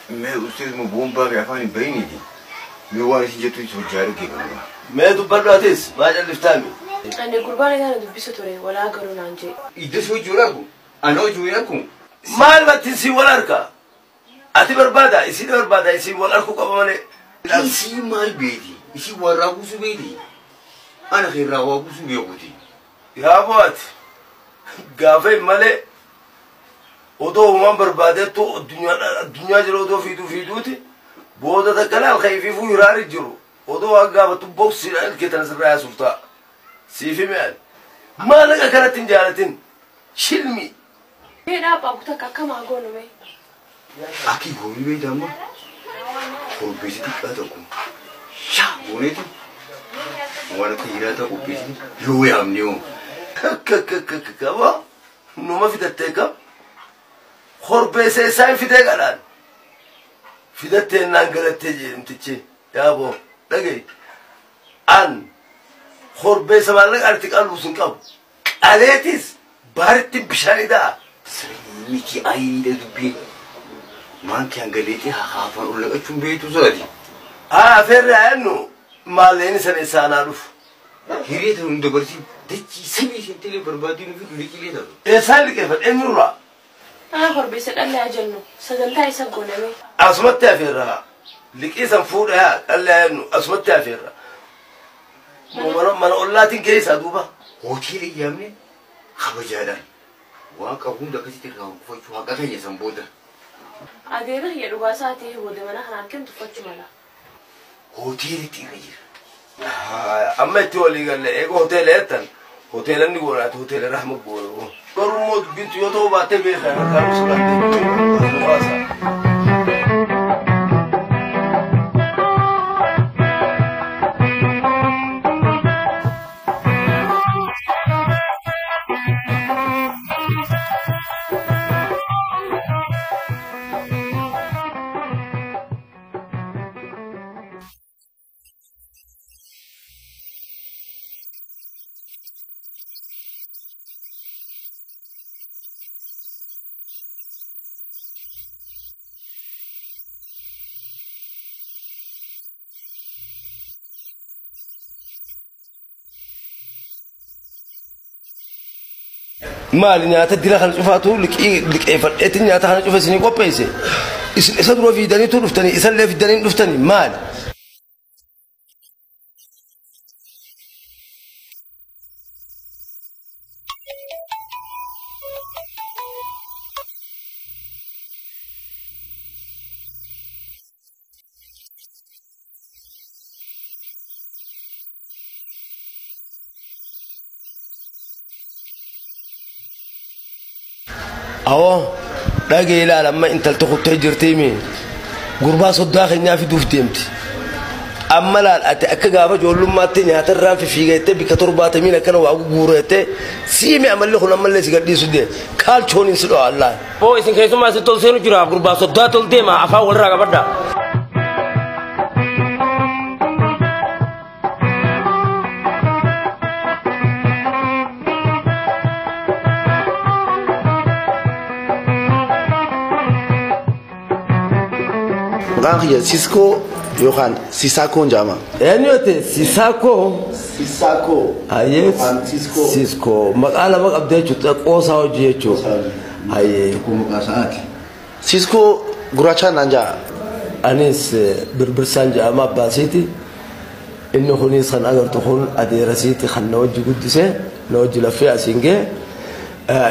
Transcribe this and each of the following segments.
Mee ustaz mu bombaa fi afaan hin bahiniiti. Mee waan isin jettu isa hojjaa dhaggeeffadhu. Mee dubbadhu atis maa calliftaami? Ani gurbaan isaa dubbisu ture walaa garuu naan jee. Idda si hojii wal argu? Ana hojii wal argu? Maal battiin si wal arka? Ati barbaada isin barbaada isin wal arkuu qaba malee. Isii maal beeti? Isii warraa buusuu beeti? Ana keerraa waa buusuu beekuti. Yaa bo'aati gaafa hin malee odoo uumaan barbaadeettu addunyaa jira odoo fiiduu fiiduuti booda takka laal kayfiifuu hiraari jiru odoo waan gaafattu boksiidhaan ilkee tana sirraa yaasuuf ta'a. Siif hime ani. Maallaqa kanatti hin jaalatin shilmi. Mee dhaabaa kutaa akkamaa goonu mee? Akki goonii beekta amma korbeessi xiqqaa tokko shaa gooneeti waan akka hiraata qopheessine yoo yaamne hoo. Kakka numa fidattee kam korbeessa isaa hin fidee kadhaan fidattee naan galattee jedhamtichi yaaboo dhagaye an korbeessa maallaqa ati qalluus hin qabu qaleetis baaritti bishaan idaa. Miti ayiidha dubbiin. Maanki hangaleetii haafaan ol naqachuun beektu sodaati. Haa afeerri ayannu maalleen sana isaanaa dhufu. Hiree tan hunda barsiin dachii samii isheen barbaadii nufi liqilee taatu. Eessaan liqeeffadhe eenyurraa? Haa korbeessa dhalli haa jennu sagantaa isa gooname. Asumatti afeerraa liqii san fuudhee haa dhalli ayannu asumatti afeerra. Mana ollaatiin keessaa duuba. Hoteela yaamne kabajaadhaan waan qabu hunda akkasitti irraa kuffachuu haqa keenya san booda. Adeera kiyya dhugaa isaa ta'e booda mana kanaan kennu tuffachuu mala. Hoteelitti irra jira. Amma itti walii galle eega hoteela jettan hoteela inni goonaati hoteela rahma goonu. Garuu immoo dubbintu yoo ta'u baattee beekan harkaan sulaatti. Maali nyaata dila kana cufaatu liqeeffadheetiin nyaata kana cufa isinii qopheesse. Isin isa dura fiidaniitu dhuftanii isallee fiidanii dhuftanii maali? Awoo dhagee ilaala amma intalti kuttee jirtiimi gurbaa soddaa keenyaa fiduuf deemti. Amma laal ati akka gaafa ijoollummaatti nyaata irraan fiigeettee bikka 70 akkana waa guguureettee siime amalli kun ammallee si gadhiisu dee kaalchoon hin si dho'a allaa. Boo isin keessumaa si tol seenu jira gurbaa soddaa tol deema afaan walirraa qabadha. Maqaan kiyya Siskoo yookaan Sisaakoon jedhama. Eenyu ati Sisaakoo? Sisaakoo. Hayyee Yookaan Siskoo. Siskoo maqaa lama qabdee jechuudha qoosaa hojii jechuudha. Hayyee. Tokko maqaa sa'aati. Siskoo gurraachaan naan jedha. Anis birbirsaan jedhama abbaasiiti. Inni kunis kan agartu kun adeerasiiti kan na wajji guddise na wajji laffee asiin ga'e.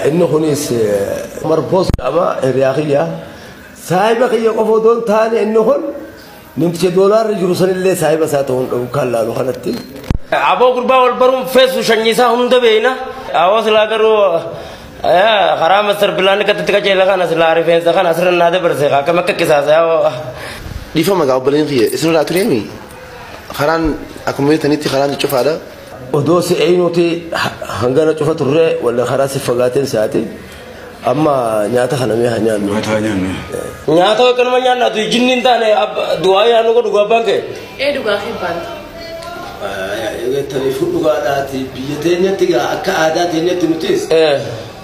Inni kunis marboos jedhama hiriyaa kiyya. Saahiba kiyya qofa odoo hin taane inni kun namticha doolaarra jiru sanillee saahiba isaa ta'uun dhabu kan laalu kanatti. Aboo gurbaa wal baruun feesu shanyiisaa hunda beeyna. Awoo silaa garuu karaa masar bilaan akkatti qajeela kana silaa rifeensa kana asirra naa dabarse akkam akka qisaasa yaa'oo. Dhiifama gaa obboleen kiyya isinirraa tureemi karaan akkuma beektanitti karaan cufaadha. Odoo si eenyuti hangana cufa turre walla karaa si fagaateen saati. Amma nyaata kana mee haa nyaannu. Nyaata haa nyaannu. Nyaata akkanuma nyaannaatu jinni hin taane du'aa yaannu godhu abbaan kee. Ee dhugaa fi baanta. Eegattaniif dhugaadhaati biyya teenyatti gaa akka aadaa teenyatti nutis.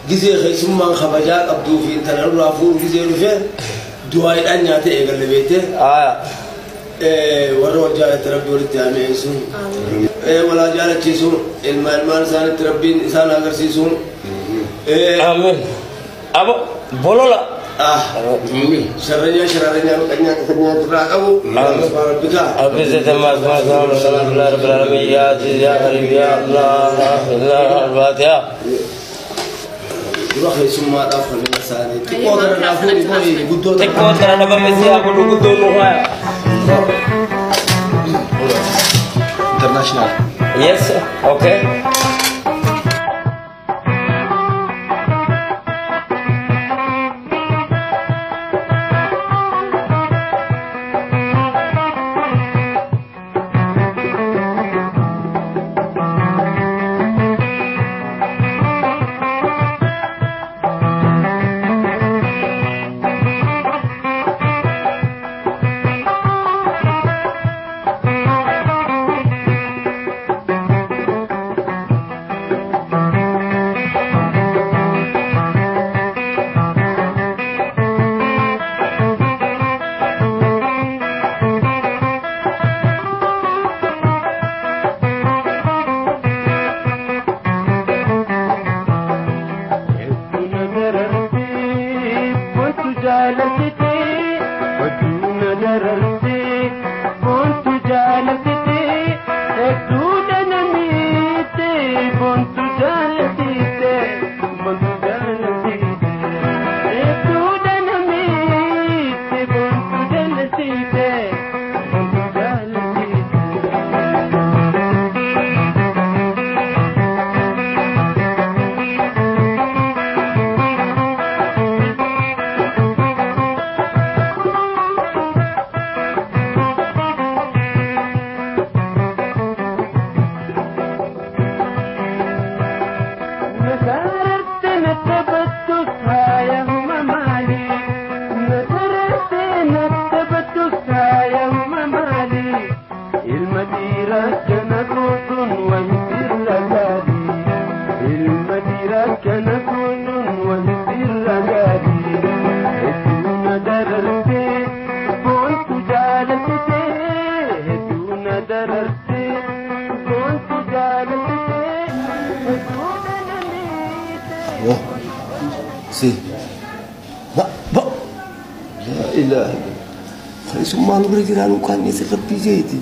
Gizee keessummaan kabajaa qabduu fi intala nurraa fuudhu gizee dhufee Du'aadhaan nyaatee eegalle beektee. Warra wal jaalatti rabbi walitti haameessu. Walaa jaalachiisu ilma ilmaan isaanitti rabbiin isaan agarsiisu. Amiin. Abo bolola. Sharranya shararanya maqanyaa qasanyaa irraa qabu. Rabbika. Abbi zeta mas mas alhamdulillah rabbil alamin ya aziz ya karim ya Allah Allah al-Fatiha. Dura keessummaadhaaf falmina isaanii xiqqoo tana naaf fuudhi kooyi guddoo tana. Xiqqoo tana nama mesiyaa godhu guddoo nu haa. International. Yes, okay. Maal kan isa rabbii jeeti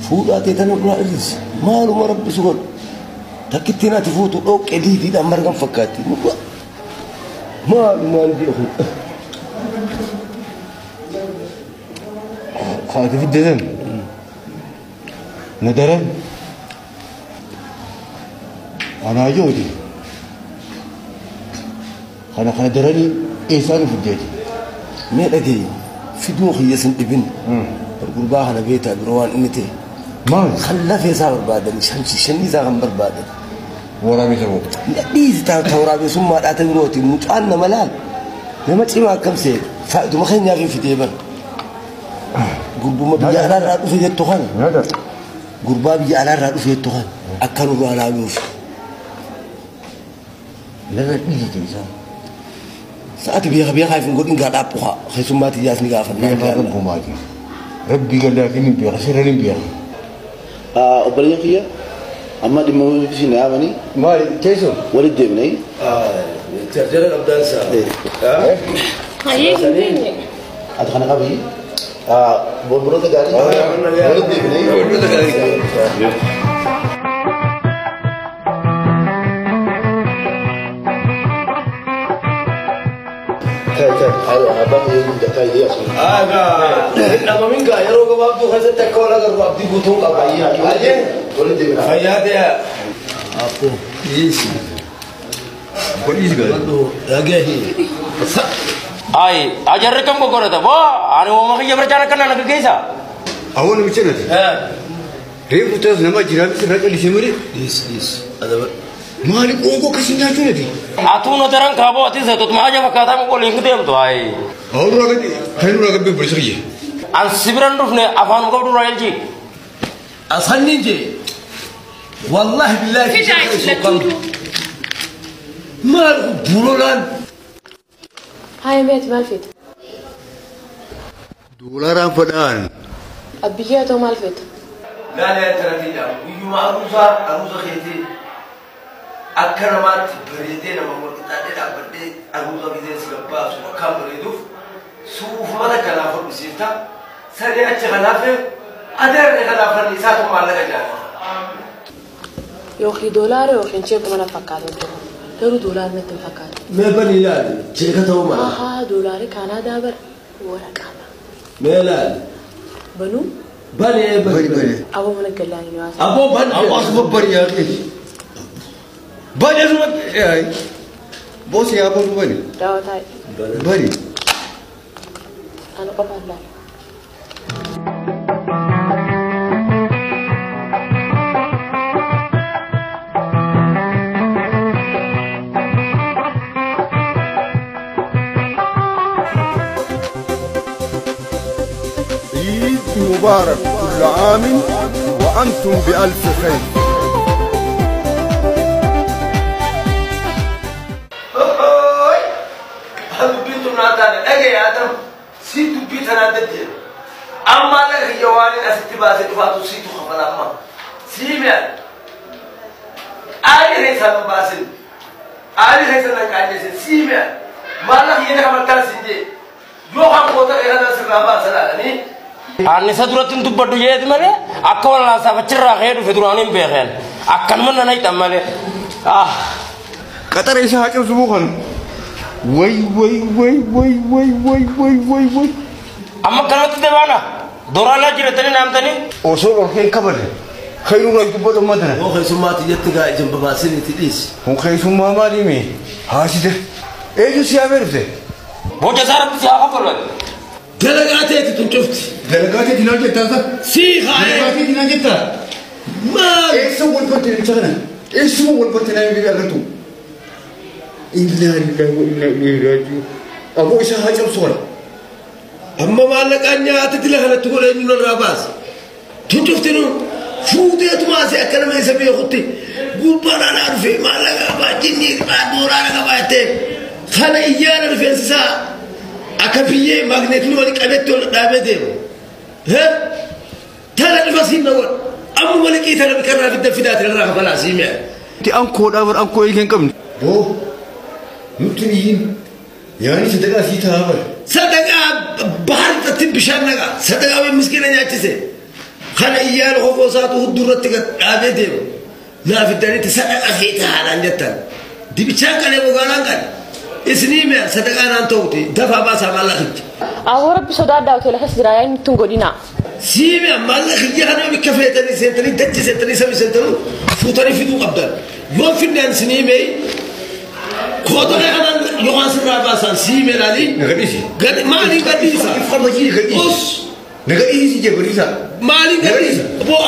fuudhaatee tana duraa irris maaluma rabbi su godhu takkittiin ati fuutu dhoqqee diidiidhaan margan fakkaatti maalumaan jedhu. Kaati fiddeetan na daran anaa jooti kana kana daranii eessaan fiddeeti. Mee dhageenya. Fiduu kiyya sin dhibin gurbaa kana beektaa biroo waan inni ta'e. Maal? Kan lafee isaa barbaadan shanii isaa kan barbaadan. Waraabessa moo? Dhiisi ta'a waraabessummaadhaa ta'e birooti mucaan nama laal nama cimaa akkam seera faayiduma keenyaaf hin fidee bara. Gurbuma biyya alaarraa dhufe jettu kana. Gurbaa biyya alaarraa dhufe jettu kana akka nurraa laaluuf. Lafa dhiisi isaa. Sa'aati beeka beekaa hin godhin gaa dhaabbu haa keessummaatti ijaas ni gaafannaa. Beekaa rabbumaati. Rabbii galaatiin hin beeka seeraan hin beeka. Obboleeyyan kiyya amma dhimma isin yaamanii. Maali teessoo? Walitti deemnee. Jarjara qabdaan isaa. Hayyee hin teenye. Ati kana qabii. Borboroota gaarii. Walitti deemnee. Borboroota gaarii. Dhabaminka yeroo gabaabduu keessatti akka wal agarru abdii guutuu qaba. Fayyaa ta'e. Akkoo dhiisi. Dhiisi galee. Dhagahi. Ay, ajarri kam gogodhata boo ani uumama kiyya barchaan akkana na gaggeessa. Awwa namicha nati. Reefu taas nama jiraatu sirra callisee malee. Dhiisi dhiisi. Adaba. Maali qoonqoo akkasii nyaachuu nati. Atuu nu daran kaaboo ati seetotuma haja fakkaataa waliin deemtu ay. Awwa nurraa gadi kan nurraa gadi obboleessa kiyya. An si biran dhufne afaan qabdu irraa elchi. Asanni jee. Wallahi billahi. Fidaa itti lattuu. Maal bulolaan. Haaya meeti maal feete? Doolaaraan fadhaan. Abbiyyee ta'u maal feeta? Laalee antaratiidha. Guyyuma aruusaa aruusa keetii akka namaatti bareedee nama wal qixxaadhee dhaabbadhee aruusa gisee si gabbaasu akkaan bareeduuf suufuma takka naaf hodhisiifta. Sadii achi kanaaf adeerre kanaaf kan isaatu maallaqa jaalata. Yookiin doolaara yookiin cheekuma mana fakkaatu jiru. Garuu doolaarri natti hin fakkaatu. Mee bani ilaali cheeka ta'uu mala. Ahaa doolaarri Kaanaadaa bara waraqaadha. Mee ilaali. Banuu? Bani bani bani. Aboo mana gallaanii ni waasa. Aboo bani. Aboo asuma bari yaa keeti. Bani asuma boosi yaa boosu bani. Daawwataa. Bani. Ana qofaan laala. عيد مبارك كل عام وأنتم بألف خير. أما لك يواني أستباسي دفاتو سيتو خفلا أما سيميا آلي ريسا نباسل آلي ريسا نكاجيسل سيميا ما لك ينكا متان سنجي يوخان قوتا إغانا سرنا باسل آلاني Anni isa duratti hin dubbadhu jeeti malee akka wallaasaaf achirraa ka'ee dhufe duraan hin beekeen akkanuma nana hidhan malee. Qaxara isaa haa cabsu moo kana? Way way way way way way way way way. Amma kanatti deebaana dooraalaa jiratanii naamtanii. Osoo dhorkeen kabale khayru irraa dubbatu amma tana. Yoo keessummaatti jetti gaa ijaan babaasinitti dhiisi. Kun keessummaa maalii mee? Haasite. Eenyu si yaamee dhufte? Boca isaa rabbi si haa kaffalu. Dalagaa teeti tun cufti. Dalagaa teeti naan jettaa sa? Sii haa'ee. Dalagaa teeti naan jettaa? Maal? Eessa wal barte namicha kana? Eessuma wal barte naan jedhee agartu? Innaa lillahi wa innaa ilayhi raaji'uun. Aboo isaa haa cabsu kana. Amma maallaqaan nyaata dila kanatti godhee eenyu narraa baasa? Tun cuftinu fuuteetuma asii akka nama isa beekutti gubbaadhaan haa dhufe maallaqa qabaa jinnii qabaa dooraara qabaa jettee kana iyyaana rifeensi isaa akka biyyee maagneetiin wali qabetti ol dhaabee deema. Tana dhufa siin na godha. Amma liqii tana biqarraa fidda fidaati irraa kafalaa sii mi'a. Ti ankoodhaa bar ankoo eegee hin qabne. Boo nutti iyyiin yaani sadaqaa sii ta'a bara. Sadaqaa bahar irratti bishaan naqa. Sadaqaa wayii miskiina nyaachise. Kana iyyaana kofoo isaatu hudduu irratti gad dhaabee deema. Naa fiddanitti sadaqa sii ta'a naan jettan. Dibichaan qalee gogaanaan qale. Isinii mi'a sadaqaa naan ta'uti dafaa baasaa maallaqicha. Aboo rabbi sodaadhaa hoteela keessa jira yaa inni ittiin godhinaa. Sii mi'a maallaqa kana bikka feetanii seentanii dachi seentanii sami seentanii fuutanii fiduu qabdan. Yoo finneen isinii mi'e kootota kanaan yookaan sirraa baasan sii mi'a laalii. Nagadhiisi. Maaliin gadhiisa? Ifama jii gadhiisi. Os. Nagadhiisi jee gadhiisa. Maaliin gadhiisa? Boo